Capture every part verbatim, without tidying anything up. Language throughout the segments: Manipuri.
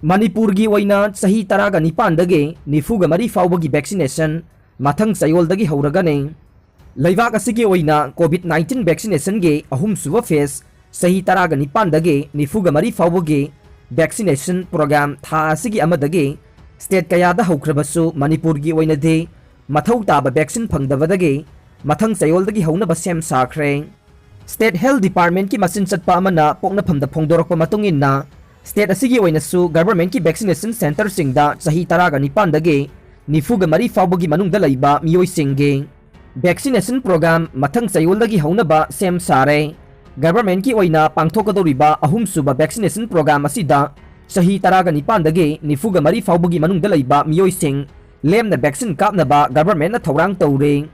ꯃꯅꯤꯄꯨꯔꯒꯤ ꯑꯣꯏꯅ ꯆꯍꯤ ꯇꯔꯥꯒ ꯅꯤꯄꯥꯟꯗꯒꯤ ꯅꯤꯐꯨꯒ ꯃꯔꯤ ꯐꯥꯎꯕꯒꯤ vaccination ꯃꯊꯪ ꯆꯌꯣꯜꯗꯒꯤ ꯍꯧꯔꯒꯅꯤ꯫ ꯂꯩꯕꯥꯛ ꯑꯁꯤꯒꯤ ꯑꯣꯏꯅ COVID nineteen vaccinationꯒꯤ ꯑꯍꯨꯝꯁꯨꯕ phase, ꯆꯍꯤ ꯇꯔꯥꯒ ꯅꯤꯄꯥꯟꯗꯒꯤ ꯅꯤꯐꯨꯒ ꯃꯔꯤ ꯐꯥꯎꯕꯒꯤ vaccination program ꯊꯥ ꯑꯁꯤꯒꯤ ꯑꯃꯗꯒꯤ state ꯀꯌꯥꯗ ꯍꯧꯈ꯭ꯔꯕꯁꯨ, ꯃꯅꯤꯄꯨꯔꯒꯤ ꯑꯣꯏꯅꯗꯤ ꯃꯊꯧ ꯇꯥꯕ vaccine ꯐꯪꯗꯕꯗꯒꯤ ꯃꯊꯪ ꯆꯌꯣꯜꯗꯒꯤ ꯍꯧꯅꯕ ꯁꯦꯝ ꯁꯥꯈ꯭ꯔꯦ꯫ State Health Departmentꯀꯤ ꯃꯆꯤꯟ ꯆꯠꯄ ꯑꯃꯅ ꯄꯣꯛꯅꯐꯝꯗ ꯐꯣꯡꯗꯣꯔꯛꯄ ꯃꯇꯨꯡ ꯏꯟꯅ, state ꯑꯁꯤꯒꯤ ꯑꯣꯏꯅꯁꯨ governmentꯀꯤ vaccination centreꯁꯤꯡꯗ ꯆꯍꯤ ꯇꯔꯥꯒ ꯅꯤꯄꯥꯟꯗꯒꯤ ꯅꯤꯐꯨꯒ ꯃꯔꯤ ꯐꯥꯎꯕꯒꯤ ꯃꯅꯨꯡꯗ ꯂꯩꯕ ꯃꯤꯑꯣꯏꯁꯤꯡꯒꯤ vaccination program ꯃꯊꯪ ꯆꯌꯣꯜꯗꯒꯤ ꯍꯧꯅꯕ ꯁꯦꯝ ꯁꯥꯔꯦ꯫ Governmentꯀꯤ ꯑꯣꯏꯅ ꯄꯥꯡꯊꯣꯛꯀꯗꯧꯔꯤꯕ ꯑꯍꯨꯝꯁꯨꯕ vaccination program ꯑꯁꯤꯗ ꯆꯍꯤ ꯇꯔꯥꯒ ꯅꯤꯄꯥꯟꯗꯒꯤ ꯅꯤꯐꯨꯒ ꯃꯔꯤ ꯐꯥꯎꯕꯒꯤ ꯃꯅꯨꯡꯗ ꯂꯩꯕ ꯃꯤꯑꯣꯏꯁꯤꯡ ꯂꯦꯝꯅ vaccine ꯀꯥꯞꯅꯕ governmentꯅ ꯊꯧꯔꯥꯡ ꯇꯧꯔꯤ꯫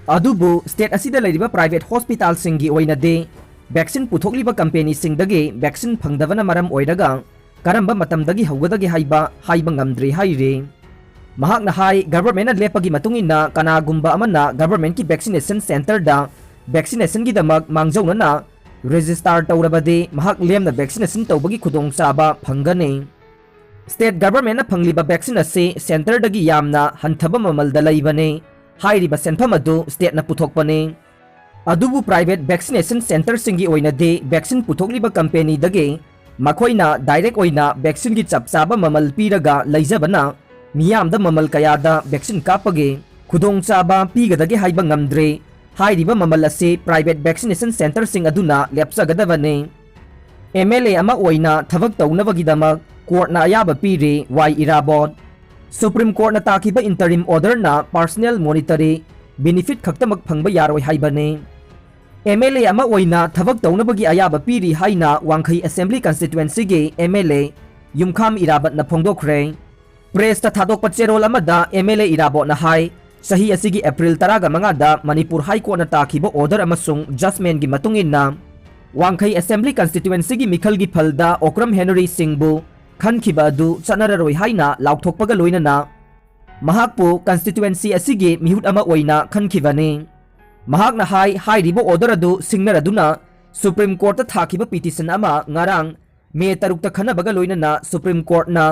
ꯑꯗꯨꯕꯨ state ꯑꯁꯤꯗ ꯂꯩꯔꯤꯕ private hospitalꯁꯤꯡꯒꯤ ꯑꯣꯏꯅꯗꯤ vaccine ꯄꯨꯊꯣꯛꯂꯤꯕ companyꯁꯤꯡꯗꯒꯤ vaccine ꯐꯪꯗꯕꯅ ꯃꯔꯝ ꯑꯣꯏꯔꯒ ꯀꯔꯝꯕ ꯃꯇꯝꯗꯒꯤ ꯍꯧꯒꯗꯒꯦ ꯍꯥꯏꯕ ꯍꯥꯏꯕ ꯉꯝꯗ꯭ꯔꯤ ꯍꯥꯏꯔꯤ꯫ ꯃꯍꯥꯛꯅ ꯍꯥꯏ, governmentꯅ ꯂꯦꯞꯄꯒꯤ ꯃꯇꯨꯡ ꯏꯟꯅ ꯀꯅꯥꯒꯨꯝꯕ ꯑꯃꯅ governmentꯀꯤ vaccination centreꯗ vaccinationꯒꯤꯗꯃꯛ ꯃꯥꯡꯖꯧꯅꯅ register ꯇꯧꯔꯕꯗꯤ ꯃꯍꯥꯛ ꯂꯦꯝꯅ vaccination ꯇꯧꯕꯒꯤ ꯈꯨꯗꯣꯡꯆꯥꯕ ꯐꯪꯒꯅꯤ꯫ State governmentꯅ ꯐꯪꯂꯤꯕ vaccine ꯑꯁꯤ centreꯗꯒꯤ ꯌꯥꯝꯅ ꯍꯟꯊꯕ ꯃꯃꯜꯗ ꯂꯩꯕꯅꯤ꯫ ꯍꯥꯏꯔꯤꯕ ꯁꯦꯟꯐꯝ ꯑꯗꯨ stateꯅ ꯄꯨꯊꯣꯛꯄꯅꯤ꯫ ꯑꯗꯨꯕꯨ private vaccination centreꯁꯤꯡꯒꯤ ꯑꯣꯏꯅꯗꯤ vaccine ꯄꯨꯊꯣꯛꯂꯤꯕ companyꯗꯒꯤ ꯃꯈꯣꯏꯅ direct ꯑꯣꯏꯅ vaccineꯒꯤ ꯆꯞ ꯆꯥꯕ ꯃꯃꯜ ꯄꯤꯔꯒ ꯂꯩꯖꯕꯅ, ꯃꯤꯌꯥꯝꯗ ꯃꯃꯜ ꯀꯌꯥꯗ vaccine ꯀꯥꯞꯄꯒꯤ ꯈꯨꯗꯣꯡꯆꯥꯕ ꯄꯤꯒꯗꯒꯦ ꯍꯥꯏꯕ ꯉꯝꯗ꯭ꯔꯤ꯫ ꯍꯥꯏꯔꯤꯕ ꯃꯃꯜ ꯑꯁꯤ private vaccination centreꯁꯤꯡ ꯑꯗꯨꯅ ꯂꯦꯞꯆꯒꯗꯕꯅꯤ꯫ MLA ꯑꯃ ꯑꯣꯏꯅ ꯊꯕꯛ ꯇꯧꯅꯕꯒꯤꯗꯃꯛ courtꯅ ꯑꯌꯥꯕ ꯄꯤꯔꯤ ꯋꯥꯏ ꯏꯔꯥꯕꯣꯠ꯫ Supreme Courtꯅ ꯇꯥꯈꯤꯕ interim orderꯅ personal monetary benefit ꯈꯛꯇꯃꯛ ꯐꯪꯕ ꯌꯥꯔꯣꯏ ꯍꯥꯏꯕꯅꯤ꯫ MLA ꯑꯃ ꯑꯣꯏꯅ ꯊꯕꯛ ꯇꯧꯅꯕꯒꯤ ꯑꯌꯥꯕ ꯄꯤꯔꯤ ꯍꯥꯏꯅ ꯋꯥꯡꯈꯩ Assembly Constituencyꯒꯤ MLA ꯌꯨꯝꯈꯥꯝ ꯏꯔꯥꯕꯠꯅ ꯐꯣꯡꯗꯣꯛꯈ꯭ꯔꯦ꯫ Pressꯇ ꯊꯥꯗꯣꯛꯄ ꯆꯦꯔꯣꯜ ꯑꯃꯗ MLA ꯏꯔꯥꯕꯣꯠꯅ ꯍꯥꯏ, ꯆꯍꯤ ꯑꯁꯤꯒꯤ April ꯇꯔꯥꯒ ꯃꯉꯥꯗ ꯃꯅꯤꯄꯨꯔ High Courtꯅ ꯇꯥꯈꯤꯕ order ꯑꯃꯁꯨꯡ judgmentꯒꯤ ꯃꯇꯨꯡ ꯏꯟꯅ ꯋꯥꯡꯈꯩ Assembly Constituencyꯒꯤ ꯃꯤꯈꯜꯒꯤ ꯐꯜꯗ ꯑꯣꯀ꯭ꯔꯝ ꯍꯦꯅꯔꯤ ꯁꯤꯡꯕꯨ ꯈꯟꯈꯤꯕ ꯑꯗꯨ ꯆꯠꯅꯔꯔꯣꯏ ꯍꯥꯏꯅ ꯂꯥꯎꯊꯣꯛꯄꯒ ꯂꯣꯏꯅꯅ ꯃꯍꯥꯛꯄꯨ constituency ꯑꯁꯤꯒꯤ ꯃꯤꯍꯨꯠ ꯑꯃ ꯑꯣꯏꯅ ꯈꯟꯈꯤꯕꯅꯤ꯫ ꯃꯍꯥꯛꯅ ꯍꯥꯏ, ꯍꯥꯏꯔꯤꯕ order ꯑꯗꯨ ꯁꯤꯡꯅꯔꯗꯨꯅ Supreme Courtꯇ ꯊꯥꯈꯤꯕ petition ꯑꯃ ꯉꯔꯥꯡ ꯃꯦ ꯇꯔꯨꯛꯇ ꯈꯟꯅꯕꯒ ꯂꯣꯏꯅꯅ ꯁꯨꯄ꯭ꯔꯤꯝ ꯀꯣꯔꯠꯅ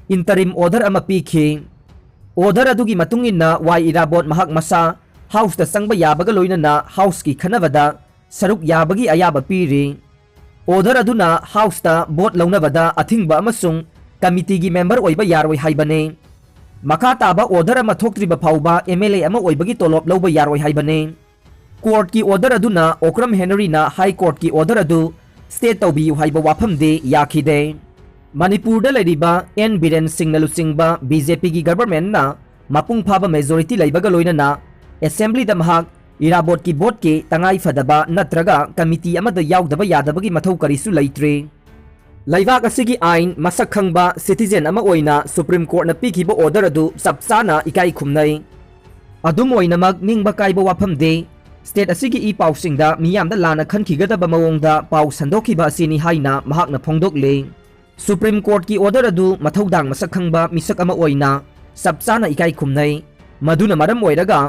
interim order ꯑꯃ ꯄꯤꯈꯤ꯫ Order ꯑꯗꯨꯒꯤ ꯃꯇꯨꯡ ꯏꯟꯅ ꯋꯥꯏ ꯏꯔꯥꯕꯣꯠ ꯃꯍꯥꯛ ꯃꯁꯥ ꯍꯥꯎꯁꯇ ꯆꯪꯕ ꯌꯥꯕꯒ ꯂꯣꯏꯅꯅ ꯍꯥꯎꯁꯀꯤ ꯈꯟꯅꯕꯗ ꯁꯔꯨꯛ ꯌꯥꯕꯒꯤ ꯑꯌꯥꯕ ꯄꯤꯔꯤ꯫ Order ꯑꯗꯨꯅ ꯍꯥꯎꯁꯇ ꯚꯣꯠ ꯂꯧꯅꯕꯗ ꯑꯊꯤꯡꯕ ꯑꯃꯁꯨꯡ ꯀꯃꯤꯇꯤꯒꯤ ꯃꯦꯝꯕꯔ ꯑꯣꯏꯕ ꯌꯥꯔꯣꯏ ꯍꯥꯏꯕꯅꯤ꯫ ꯃꯈꯥ ꯇꯥꯕ order ꯑꯃ ꯊꯣꯛꯇ꯭ꯔꯤꯕ ꯐꯥꯎꯕ ꯑꯦꯝ ꯑꯦꯜ ꯑꯦ ꯑꯃ ꯑꯣꯏꯕꯒꯤ ꯇꯣꯂꯣꯞ ꯂꯧꯕ ꯌꯥꯔꯣꯏ ꯍꯥꯏꯕꯅꯤ꯫ ꯀꯣꯔꯠꯀꯤ order ꯑꯗꯨꯅ ꯑꯣꯀ꯭ꯔꯝ ꯍꯦꯅꯔꯤꯅ ꯍꯥꯏ ꯀꯣꯔꯠꯀꯤ order ꯑꯗꯨ stay ꯇꯧꯕꯤꯌꯨ ꯍꯥꯏꯕ ꯋꯥꯐꯝꯗꯤ ꯌꯥꯈꯤꯗꯦ꯫ ꯃꯅꯤꯄꯨꯔꯗ ꯂꯩꯔꯤꯕ ꯑꯦꯟ ꯕꯤꯔꯦꯟ ꯁꯤꯡꯅ ꯂꯨꯆꯤꯡꯕ ꯕꯤ ꯖꯦ ꯄꯤꯒꯤ ꯒꯚꯔꯟꯃꯦꯟꯠꯅ ꯃꯄꯨꯡ ꯐꯥꯕ ꯃꯦꯖꯣꯔꯤꯇꯤ ꯂꯩꯕꯒ ꯂꯣꯏꯅꯅ ꯑꯦꯁꯦꯝꯕ꯭ꯂꯤꯗ ꯃꯍꯥꯛ ꯏꯔꯥꯕꯣꯠꯀꯤ ꯚꯣꯠꯀꯤ ꯇꯉꯥꯏ ꯐꯗꯕ ꯅꯠꯇ꯭ꯔꯒ ꯀꯃꯤꯇꯤ ꯑꯃꯗ ꯌꯥꯎꯗꯕ ꯌꯥꯗꯕꯒꯤ ꯃꯊꯧ ꯀꯔꯤꯁꯨ ꯂꯩꯇ꯭ꯔꯤ꯫ ꯂꯩꯕꯥꯛ ꯑꯁꯤꯒꯤ ꯑꯥꯏꯟ ꯃꯁꯛ ꯈꯪꯕ ꯁꯤꯇꯤꯖꯦꯟ ꯑꯃ ꯑꯣꯏꯅ ꯁꯨꯄ꯭ꯔꯤꯝ ꯀꯣꯔꯠꯅ ꯄꯤꯈꯤꯕ order ꯑꯗꯨ ꯆꯞ ꯆꯥꯅ ꯏꯀꯥꯏ ꯈꯨꯝꯅꯩ꯫ ꯑꯗꯨꯝ ꯑꯣꯏꯅꯃꯛ ꯅꯤꯡꯕ ꯀꯥꯏꯕ ꯋꯥꯐꯝꯗꯤ, ꯁ꯭ꯇꯦꯠ ꯑꯁꯤꯒꯤ ꯏ ꯄꯥꯎꯁꯤꯡꯗ ꯃꯤꯌꯥꯝꯗ ꯂꯥꯟꯅ ꯈꯟꯈꯤꯒꯗꯕ ꯃꯑꯣꯡꯗ ꯄꯥꯎ ꯁꯟꯗꯣꯛꯈꯤꯕ ꯑꯁꯤꯅꯤ ꯍꯥꯏꯅ ꯃꯍꯥꯛꯅ ꯐꯣꯡꯗꯣꯛꯂꯤ꯫ ꯁꯨꯄ꯭ꯔꯤꯝ ꯀꯣꯔꯠꯀꯤ order ꯑꯗꯨ ꯃꯊꯧꯗꯥꯡ ꯃꯁꯛ ꯈꯪꯕ ꯃꯤꯁꯛ ꯑꯃ ꯑꯣꯏꯅ ꯆꯞ ꯆꯥꯅ ꯏꯀꯥꯏ ꯈꯨꯝꯅꯩ꯫ ꯃꯗꯨꯅ ꯃꯔꯝ ꯑꯣꯏꯔꯒ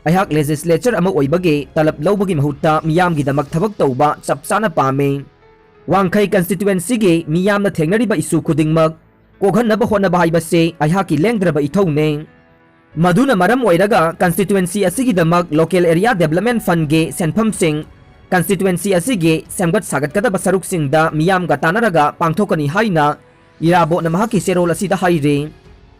ꯑꯩꯍꯥꯛ ꯂꯦꯖꯤꯁꯂꯦꯆꯔ ꯑꯃ ꯑꯣꯏꯕꯒꯤ ꯇꯂꯕ ꯂꯧꯕꯒꯤ ꯃꯍꯨꯠꯇ ꯃꯤꯌꯥꯝꯒꯤꯗꯃꯛ ꯊꯕꯛ ꯇꯧꯕ ꯆꯞ ꯆꯥꯅ ꯄꯥꯝꯃꯤ꯫ ꯋꯥꯡꯈꯩ ꯀꯟꯁꯇꯤꯇ꯭ꯋꯦꯟꯁꯤꯒꯤ ꯃꯤꯌꯥꯝꯅ ꯊꯦꯡꯅꯔꯤꯕ ꯏꯁꯨ ꯈꯨꯗꯤꯡꯃꯛ ꯀꯣꯛꯍꯟꯅꯕ ꯍꯣꯠꯅꯕ ꯍꯥꯏꯕꯁꯤ ꯑꯩꯍꯥꯛꯀꯤ ꯂꯦꯡꯗ꯭ꯔꯕ ꯏꯊꯧꯅꯤ꯫ ꯃꯗꯨꯅ ꯃꯔꯝ ꯑꯣꯏꯔꯒ ꯀꯟꯁꯇꯤꯇ꯭ꯋꯦꯟꯁꯤ ꯑꯁꯤꯒꯤꯗꯃꯛ ꯂꯣꯀꯦꯜ ꯑꯦꯔꯤꯌꯥ ꯗꯦꯕꯂꯞꯃꯦꯟꯠ ꯐꯟꯒꯤ ꯁꯦꯟꯐꯝꯁꯤꯡ ꯀꯟꯁꯇꯤꯇ꯭ꯋꯦꯟꯁꯤ ꯑꯁꯤꯒꯤ ꯁꯦꯝꯒꯠ ꯁꯥꯒꯠꯀꯗꯕ ꯁꯔꯨꯛꯁꯤꯡꯗ ꯃꯤꯌꯥꯝꯒ ꯇꯥꯟꯅꯔꯒ ꯄꯥꯡꯊꯣꯛꯀꯅꯤ ꯍꯥꯏꯅ ꯏꯔꯥꯕꯣꯠꯅ ꯃꯍꯥꯛꯀꯤ ꯆꯦꯔꯣꯜ ꯑꯁꯤꯗ ꯍꯥꯏꯔꯤ꯫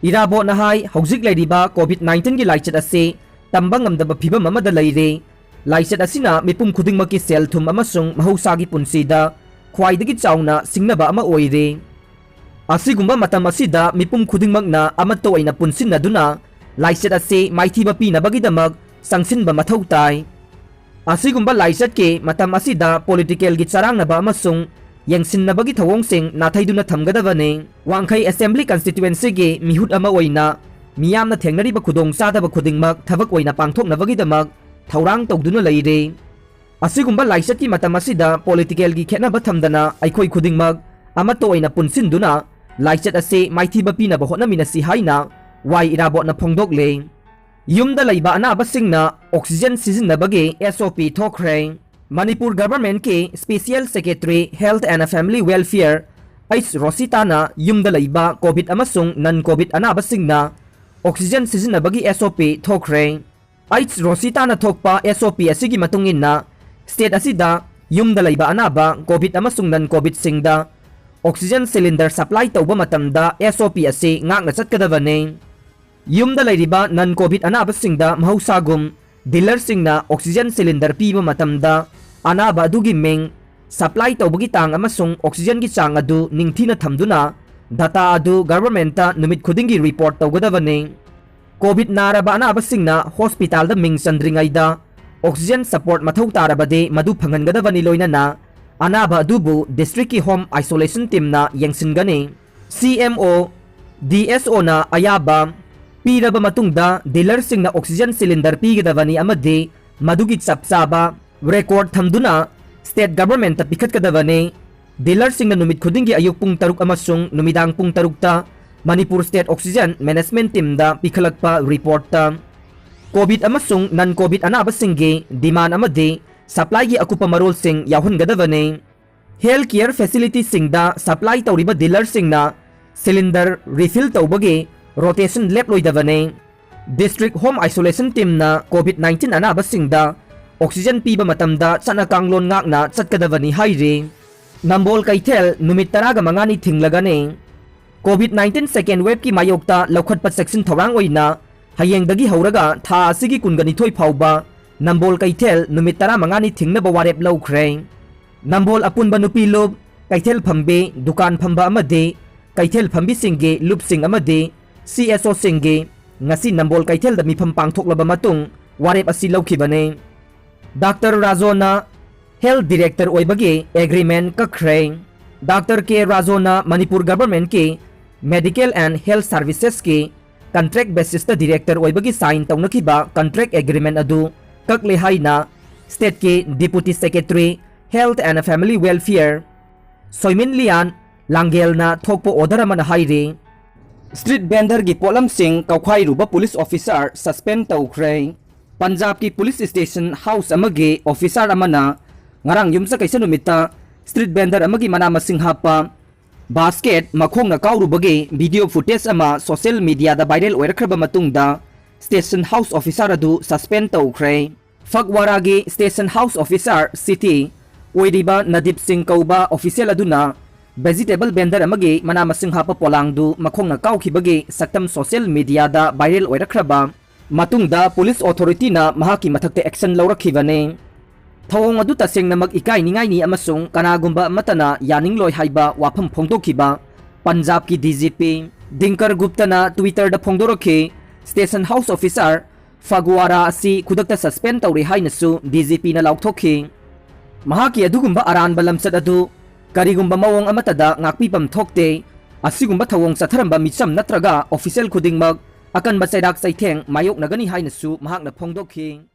ꯏꯔꯥꯕꯣꯠꯅ ꯍꯥꯏ, ꯍꯧꯖꯤꯛ ꯂꯩꯔꯤꯕ ꯀꯣꯚꯤꯗ ꯅꯥꯏꯟꯇꯤꯟꯒꯤ ꯂꯥꯏꯆꯠ ꯑꯁꯤ ꯇꯝꯕ ꯉꯝꯗꯕ ꯐꯤꯕꯝ ꯑꯃꯗ ꯂꯩꯔꯦ꯫ ꯂꯥꯏꯆꯠ ꯑꯁꯤꯅ ꯃꯤꯄꯨꯝ ꯈꯨꯗꯤꯡꯃꯛꯀꯤ ꯁꯦꯜ ꯊꯨꯝ ꯑꯃꯁꯨꯡ ꯃꯍꯧꯁꯥꯒꯤ ꯄꯨꯟꯁꯤꯗ ꯈ꯭ꯋꯥꯏꯗꯒꯤ ꯆꯥꯎꯅ ꯁꯤꯡꯅꯕ ꯑꯃ ꯑꯣꯏꯔꯦ꯫ ꯑꯁꯤꯒꯨꯝꯕ ꯃꯇꯝ ꯑꯁꯤꯗ ꯃꯤꯄꯨꯝ ꯈꯨꯗꯤꯡꯃꯛꯅ ꯑꯃꯠꯇ ꯑꯣꯏꯅ ꯄꯨꯟꯁꯤꯟꯅꯗꯨꯅ ꯂꯥꯏꯆꯠ ꯑꯁꯤ ꯃꯥꯏꯊꯤꯕ ꯄꯤꯅꯕꯒꯤꯗꯃꯛ ꯆꯪꯁꯤꯟꯕ ꯃꯊꯧ ꯇꯥꯏ꯫ ꯑꯁꯤꯒꯨꯝꯕ ꯂꯥꯏꯆꯠꯀꯤ ꯃꯇꯝ ꯑꯁꯤꯗ ꯄꯣꯂꯤꯇꯤꯀꯦꯜꯒꯤ ꯆꯔꯥꯡꯅꯕ ꯑꯃꯁꯨꯡ ꯌꯦꯡꯁꯤꯟꯅꯕꯒꯤ ꯊꯧꯑꯣꯡꯁꯤꯡ ꯅꯥꯊꯩꯗꯨꯅ ꯊꯝꯒꯗꯕꯅꯤ꯫ ꯋꯥꯡꯈꯩ ꯑꯦꯁꯦꯝꯕ꯭ꯂꯤ ꯀꯟꯁꯇꯤꯇ꯭ꯋꯦꯟꯁꯤꯒꯤ ꯃꯤꯍꯨꯠ ꯑꯃ ꯑꯣꯏꯅ ꯃꯤꯌꯥꯝꯅ ꯊꯦꯡꯅꯔꯤꯕ ꯈꯨꯗꯣꯡꯆꯥꯗꯕ ꯈꯨꯗꯤꯡꯃꯛ ꯊꯕꯛ ꯑꯣꯏꯅ ꯄꯥꯡꯊꯣꯛꯅꯕꯒꯤꯗꯃꯛ ꯊꯧꯔꯥꯡ ꯇꯧꯗꯨꯅ ꯂꯩꯔꯦ꯫ ꯑꯁꯤꯒꯨꯝꯕ ꯂꯥꯏꯆꯠꯀꯤ ꯃꯇꯝ ꯑꯁꯤꯗ ꯄꯣꯂꯤꯇꯤꯀꯦꯜꯒꯤ ꯈꯦꯠꯅꯕ ꯊꯝꯗꯅ ꯑꯩꯈꯣꯏ ꯈꯨꯗꯤꯡꯃꯛ ꯑꯃꯠꯇ ꯑꯣꯏꯅ ꯄꯨꯟꯁꯤꯟꯗꯨꯅ ꯂꯥꯏꯆꯠ ꯑꯁꯤ ꯃꯥꯏꯊꯤꯕ ꯄꯤꯅꯕ ꯍꯣꯠꯅꯃꯤꯟꯅꯁꯤ ꯍꯥꯏꯅ ꯋꯥꯏ ꯏꯔꯥꯕꯣꯠꯅ ꯐꯣꯡꯗꯣꯛꯂꯦ꯫ ꯌꯨꯝꯗ ꯂꯩꯕ ꯑꯅꯥꯕꯁꯤꯡꯅ ꯑꯣꯛꯁꯤꯖꯦꯟ ꯁꯤꯖꯤꯟꯅꯕꯒꯤ ꯑꯦꯁ ꯑꯣ ꯄꯤ ꯊꯣꯛꯈ꯭ꯔꯦ꯫ ꯃꯅꯤꯄꯨꯔ ꯒꯚꯔꯟꯃꯦꯟꯠꯀꯤ Special Secretary Health and Family Welfare H ꯔꯣꯁꯤꯇꯥꯅ ꯌꯨꯝꯗ ꯂꯩꯕ ꯀꯣꯚꯤꯗ ꯑꯃꯁꯨꯡ ꯅꯟ ꯀꯣꯚꯤꯗ ꯑꯅꯥꯕꯁꯤꯡꯅ ꯑꯣꯛꯁꯤꯖꯦꯟ ꯁꯤꯖꯤꯟꯅꯕꯒꯤ ꯑꯦꯁ ꯑꯣ ꯄꯤ ꯊꯣꯛꯈ꯭ꯔꯦ꯫ ꯑꯩꯆ ꯔꯣꯁꯤꯇꯥꯅ ꯊꯣꯛꯄ ꯑꯦꯁ ꯑꯣ ꯄꯤ ꯑꯁꯤꯒꯤ ꯃꯇꯨꯡ ꯏꯟꯅ, ꯁ꯭ꯇꯦꯠ ꯑꯁꯤꯗ ꯌꯨꯝꯗ ꯂꯩꯕ ꯑꯅꯥꯕ ꯀꯣꯚꯤꯗ ꯑꯃꯁꯨꯡ ꯅꯟ ꯀꯣꯚꯤꯗꯁꯤꯡꯗ ꯑꯣꯛꯁꯤꯖꯦꯟ ꯁꯤꯂꯤꯟꯗꯔ ꯁꯄ꯭ꯂꯥꯏ ꯇꯧꯕ ꯃꯇꯝꯗ ꯑꯦꯁ ꯑꯣ ꯄꯤ ꯑꯁꯤ ꯉꯥꯛꯅ ꯆꯠꯀꯗꯕꯅꯤ꯫ ꯌꯨꯝꯗ ꯂꯩꯔꯤꯕ ꯅꯟ ꯀꯣꯚꯤꯗ ꯑꯅꯥꯕꯁꯤꯡꯗ ꯃꯍꯧꯁꯥꯒꯨꯝ ꯗꯤꯂꯔꯁꯤꯡꯅ ꯑꯣꯛꯁꯤꯖꯦꯟ ꯁꯤꯂꯤꯟꯗꯔ ꯄꯤꯕ ꯃꯇꯝꯗ, ꯑꯅꯥꯕ ꯑꯗꯨꯒꯤ ꯃꯤꯡ, ꯁꯄ꯭ꯂꯥꯏ ꯇꯧꯕꯒꯤ ꯇꯥꯡ ꯑꯃꯁꯨꯡ ꯑꯣꯛꯁꯤꯖꯦꯟꯒꯤ ꯆꯥꯡ ꯑꯗꯨ ꯅꯤꯡꯊꯤꯅ ꯊꯝꯗꯨꯅ, ꯗꯇꯥ ꯑꯗꯨ ꯒꯚꯔꯟꯃꯦꯟꯠꯇ ꯅꯨꯃꯤꯠ ꯈꯨꯗꯤꯡꯒꯤ ꯔꯤꯄꯣꯔꯠ ꯇꯧꯒꯗꯕꯅꯤ꯫ ꯀꯣꯚꯤꯗ ꯅꯥꯔꯕ ꯑꯅꯥꯕꯁꯤꯡꯅ ꯍꯣꯁꯄꯤꯇꯥꯜꯗ ꯃꯤꯡ ꯆꯟꯗ꯭ꯔꯤꯉꯩꯗ ꯑꯣꯛꯁꯤꯖꯦꯟ ꯁꯄꯣꯔꯠ ꯃꯊꯧ ꯇꯥꯔꯕꯗꯤ ꯃꯗꯨ ꯐꯪꯍꯟꯒꯗꯕꯅꯤ, ꯂꯣꯏꯅꯅ ꯑꯅꯥꯕ ꯑꯗꯨꯕꯨ ꯗꯤꯁꯇ꯭ꯔꯤꯛꯀꯤ ꯍꯣꯝ ꯑꯥꯏꯁꯣꯂꯦꯁꯟ ꯇꯤꯝꯅ ꯌꯦꯡꯁꯤꯟꯒꯅꯤ꯫ ꯁꯤ ꯑꯦꯝ ꯑꯣ, ꯗꯤ ꯑꯦꯁ ꯑꯣꯅ ꯑꯌꯥꯕ ꯄꯤꯔꯕ ꯃꯇꯨꯡꯗ, ꯗꯤꯂꯔꯁꯤꯡꯅ ꯑꯣꯛꯁꯤꯖꯦꯟ ꯁꯤꯂꯤꯟꯗꯔ ꯄꯤꯒꯗꯕꯅꯤ ꯑꯃꯗꯤ ꯃꯗꯨꯒꯤ ꯆꯞ ꯆꯥꯕ ꯔꯦꯀꯣꯔꯗ ꯊꯝꯗꯨꯅ ꯁ꯭ꯇꯦꯠ ꯒꯚꯔꯟꯃꯦꯟꯠꯇ ꯄꯤꯈꯠꯀꯗꯕꯅꯤ꯫ ꯗꯤꯂꯔꯁꯤꯡꯅ ꯅꯨꯃꯤꯠ ꯈꯨꯗꯤꯡꯒꯤ ꯑꯌꯨꯛ ꯄꯨꯡ ꯇꯔꯨꯛ ꯑꯃꯁꯨꯡ ꯅꯨꯃꯤꯗꯥꯡ ꯄꯨꯡ ꯇꯔꯨꯛꯇ ꯃꯅꯤꯄꯨꯔ ꯁ꯭ꯇꯦꯠ ꯑꯣꯛꯁꯤꯖꯦꯟ ꯃꯦꯅꯦꯖꯃꯦꯟꯠ ꯇꯤꯝꯗ ꯄꯤꯈꯠꯂꯛꯄ ꯔꯤꯄꯣꯔꯠꯇ ꯀꯣꯚꯤꯗ ꯑꯃꯁꯨꯡ ꯅꯟ ꯀꯣꯚꯤꯗ ꯑꯅꯥꯕꯁꯤꯡꯒꯤ ꯗꯤꯃꯥꯟꯗ ꯑꯃꯗꯤ ꯁꯄ꯭ꯂꯥꯏꯒꯤ ꯑꯀꯨꯞꯄ ꯃꯔꯣꯜꯁꯤꯡ ꯌꯥꯎꯍꯟꯒꯗꯕꯅꯤ꯫ ꯍꯦꯜꯊ ꯀꯦꯌꯔ ꯐꯦꯁꯤꯂꯤꯇꯤꯁꯤꯡꯗ ꯁꯄ꯭ꯂꯥꯏ ꯇꯧꯔꯤꯕ ꯗꯤꯂꯔꯁꯤꯡꯅ ꯁꯤꯂꯤꯟꯗꯔ ꯔꯤꯐꯤꯜ ꯇꯧꯕꯒꯤ ꯔꯣꯇꯦꯁꯟ ꯂꯦꯞꯂꯣꯏꯗꯕꯅꯤ꯫ ꯗꯤꯁꯇ꯭ꯔꯤꯛ ꯍꯣꯝ ꯑꯥꯏꯁꯣꯂꯦꯁꯟ ꯇꯤꯝꯅ ꯀꯣꯚꯤꯗ ꯅꯥꯏꯟꯇꯤꯟ ꯑꯅꯥꯕꯁꯤꯡꯗ ꯑꯣꯛꯁꯤꯖꯦꯟ ꯄꯤꯕ ꯃꯇꯝꯗ ꯆꯠꯅ ꯀꯥꯡꯂꯣꯟ ꯉꯥꯛꯅ ꯆꯠꯀꯗꯕꯅꯤ ꯍꯥꯏꯔꯤ꯫ ꯅꯝꯕꯣꯜ ꯀꯩꯊꯦꯜ ꯅꯨꯃꯤꯠ ꯇꯔꯥꯒ ꯃꯉꯥꯅꯤ ꯊꯤꯡꯂꯒꯅꯤ꯫ ꯀꯣꯚꯤꯗ ꯅꯥꯏꯟꯇꯤꯟ ꯁꯦꯀꯦꯟ ꯋꯦꯕꯀꯤ ꯃꯥꯌꯣꯛꯇ ꯂꯧꯈꯠꯄ ꯆꯦꯛꯁꯤꯟ ꯊꯧꯔꯥꯡ ꯑꯣꯏꯅ ꯍꯌꯦꯡꯗꯒꯤ ꯍꯧꯔꯒ ꯊꯥ ꯑꯁꯤꯒꯤ ꯀꯨꯟꯒ ꯅꯤꯊꯣꯏ ꯐꯥꯎꯕ ꯅꯝꯕꯣꯜ ꯀꯩꯊꯦꯜ ꯅꯨꯃꯤꯠ ꯇꯔꯥꯃꯉꯥꯅꯤ ꯊꯤꯡꯅꯕ ꯋꯥꯔꯦꯞ ꯂꯧꯈ꯭ꯔꯦ꯫ ꯅꯝꯕꯣꯜ ꯑꯄꯨꯟꯕ ꯅꯨꯄꯤ ꯂꯨꯞ, ꯀꯩꯊꯦꯜ ꯐꯝꯕꯤ, ꯗꯨꯀꯥꯟ ꯐꯝꯕ ꯑꯃꯗꯤ ꯀꯩꯊꯦꯜ ꯐꯝꯕꯤꯁꯤꯡꯒꯤ ꯂꯨꯞꯁꯤꯡ ꯑꯃꯗꯤ ꯁꯤ ꯑꯦꯁ ꯑꯣꯁꯤꯡꯒꯤ ꯉꯁꯤ ꯅꯝꯕꯣꯜ ꯀꯩꯊꯦꯜꯗ ꯃꯤꯐꯝ ꯄꯥꯡꯊꯣꯛꯂꯕ ꯃꯇꯨꯡ ꯋꯥꯔꯦꯞ ꯑꯁꯤ ꯂꯧꯈꯤꯕꯅꯤ꯫ ꯗꯥꯛꯇꯔ ꯔꯥꯖꯣꯅ ꯍꯦꯜꯊ ꯗꯤꯔꯦꯛꯇꯔ ꯑꯣꯏꯕꯒꯤ ꯑꯦꯒ꯭ꯔꯤꯃꯦꯟꯠ ꯀꯛꯈ꯭ꯔꯦ꯫ ꯗꯥꯛꯇꯔ ꯀꯦ ꯔꯥꯖꯣꯅ ꯃꯅꯤꯄꯨꯔ ꯒꯚꯔꯟꯃꯦꯟꯠꯀꯤ ꯃꯦꯗꯤꯀꯦꯜ ꯑꯦꯟꯗ ꯍꯦꯜꯊ ꯁꯔꯚꯤꯁꯦꯁꯀꯤ ꯀꯟꯇ꯭ꯔꯦꯛ ꯕꯦꯁꯤꯁꯇ ꯗꯤꯔꯦꯛꯇꯔ ꯑꯣꯏꯕꯒꯤ ꯁꯥꯏꯟ ꯇꯧꯅꯈꯤꯕ ꯀꯟꯇ꯭ꯔꯦꯛ ꯑꯦꯒ꯭ꯔꯤꯃꯦꯟꯠ ꯑꯗꯨ ꯀꯛꯂꯦ ꯍꯥꯏꯅ ꯁ꯭ꯇꯦꯠꯀꯤ deputy secretary health and family welfare Soimin Lian ꯂꯥꯡꯒꯦꯜꯅ ꯊꯣꯛꯄ ꯑꯣꯔꯗꯔ ꯑꯃꯅ ꯍꯥꯏꯔꯤ꯫ ꯁ꯭ꯇ꯭ꯔꯤꯠ ꯚꯦꯟꯗꯔꯒꯤ ꯄꯣꯠꯂꯝꯁꯤꯡ ꯀꯧꯈꯥꯏꯔꯨꯕ ꯄꯨꯂꯤꯁ ꯑꯣꯐꯤꯁꯥꯔ ꯁꯁꯄꯦꯟ ꯇꯧꯈ꯭ꯔꯦ꯫ ꯄꯟꯖꯥꯕꯀꯤ ꯄꯨꯂꯤꯁ ꯁ꯭ꯇꯦꯁꯟ ꯍꯥꯎꯁ ꯑꯃꯒꯤ ꯑꯣꯐꯤꯁꯥꯔ ꯑꯃꯅ ꯉꯔꯥꯡ ꯌꯨꯝꯁꯀꯩꯁ ꯅꯨꯃꯤꯠꯇ ꯁ꯭ꯇ꯭ꯔꯤꯠ ꯚꯦꯟꯗꯔ ꯑꯃꯒꯤ ꯃꯅꯥ ꯃꯁꯤꯡ ꯍꯥꯞꯄ Basket ꯃꯈꯣꯡꯅ ꯀꯥꯎꯔꯨꯕꯒꯤ video footage ꯑꯃ social mediaꯗ viral ꯑꯣꯏꯔꯛꯈ꯭ꯔꯕ ꯃꯇꯨꯡꯗ, station house officer ꯑꯗꯨ suspend ꯇꯧꯈ꯭ꯔꯦ꯫ ꯐꯒꯋꯥꯔꯥꯒꯤ station house officer, city, ꯑꯣꯏꯔꯤꯕ ꯅꯗꯤꯞ ꯁꯤꯡ ꯀꯧꯕ official ꯑꯗꯨꯅ vegetable vendor ꯑꯃꯒꯤ ꯃꯅꯥ ꯃꯁꯤꯡ ꯍꯥꯞꯄ ꯄꯣꯂꯥꯡꯗꯨ ꯃꯈꯣꯡꯅ ꯀꯥꯎꯈꯤꯕꯒꯤ ꯁꯛꯇꯝ social mediaꯗ viral ꯑꯣꯏꯔꯛꯈ꯭ꯔꯕ ꯃꯇꯨꯡꯗ, police authorityꯅ ꯃꯍꯥꯛꯀꯤ ꯃꯊꯛꯇ action ꯂꯧꯔꯛꯈꯤꯕꯅꯤ꯫ ꯊꯧꯑꯣꯡ ꯑꯗꯨ ꯇꯁꯦꯡꯅꯃꯛ ꯏꯀꯥꯏꯅꯤꯡꯉꯥꯏꯅꯤ ꯑꯃꯁꯨꯡ ꯀꯅꯥꯒꯨꯝꯕ ꯑꯃꯠꯇꯅ ꯌꯥꯅꯤꯡꯂꯣꯏ ꯍꯥꯏꯕ ꯋꯥꯐꯝ ꯐꯣꯡꯗꯣꯛꯈꯤꯕ ꯄꯟꯖꯥꯕꯀꯤ DGP ꯗꯤꯡꯀꯔ ꯒꯨꯞꯇꯅ Twitterꯗ ꯐꯣꯡꯗꯣꯔꯛꯈꯤ꯫ Station house officer ꯐꯒꯋꯥꯔꯥ ꯑꯁꯤ ꯈꯨꯗꯛꯇ suspend ꯇꯧꯔꯦ ꯍꯥꯏꯅꯁꯨ DGPꯅ ꯂꯥꯎꯊꯣꯛꯈꯤ꯫ ꯃꯍꯥꯛꯀꯤ ꯑꯗꯨꯒꯨꯝꯕ ꯑꯔꯥꯟꯕ ꯂꯝꯆꯠ ꯑꯗꯨ ꯀꯔꯤꯒꯨꯝꯕ ꯃꯑꯣꯡ ꯑꯃꯠꯇꯗ ꯉꯥꯛꯄꯤꯐꯝ ꯊꯣꯛꯇꯦ꯫ ꯑꯁꯤꯒꯨꯝꯕ ꯊꯧꯑꯣꯡ ꯆꯠꯊꯔꯝꯕ ꯃꯤꯆꯝ ꯅꯠꯇ꯭ꯔꯒ official ꯈꯨꯗꯤꯡꯃꯛ ꯑꯀꯟꯕ ꯆꯩꯔꯥꯛ ꯆꯩꯊꯦꯡ ꯃꯥꯌꯣꯛꯅꯒꯅꯤ ꯍꯥꯏꯅꯁꯨ ꯃꯍꯥꯛꯅ ꯐꯣꯡꯗꯣꯛꯈꯤ꯫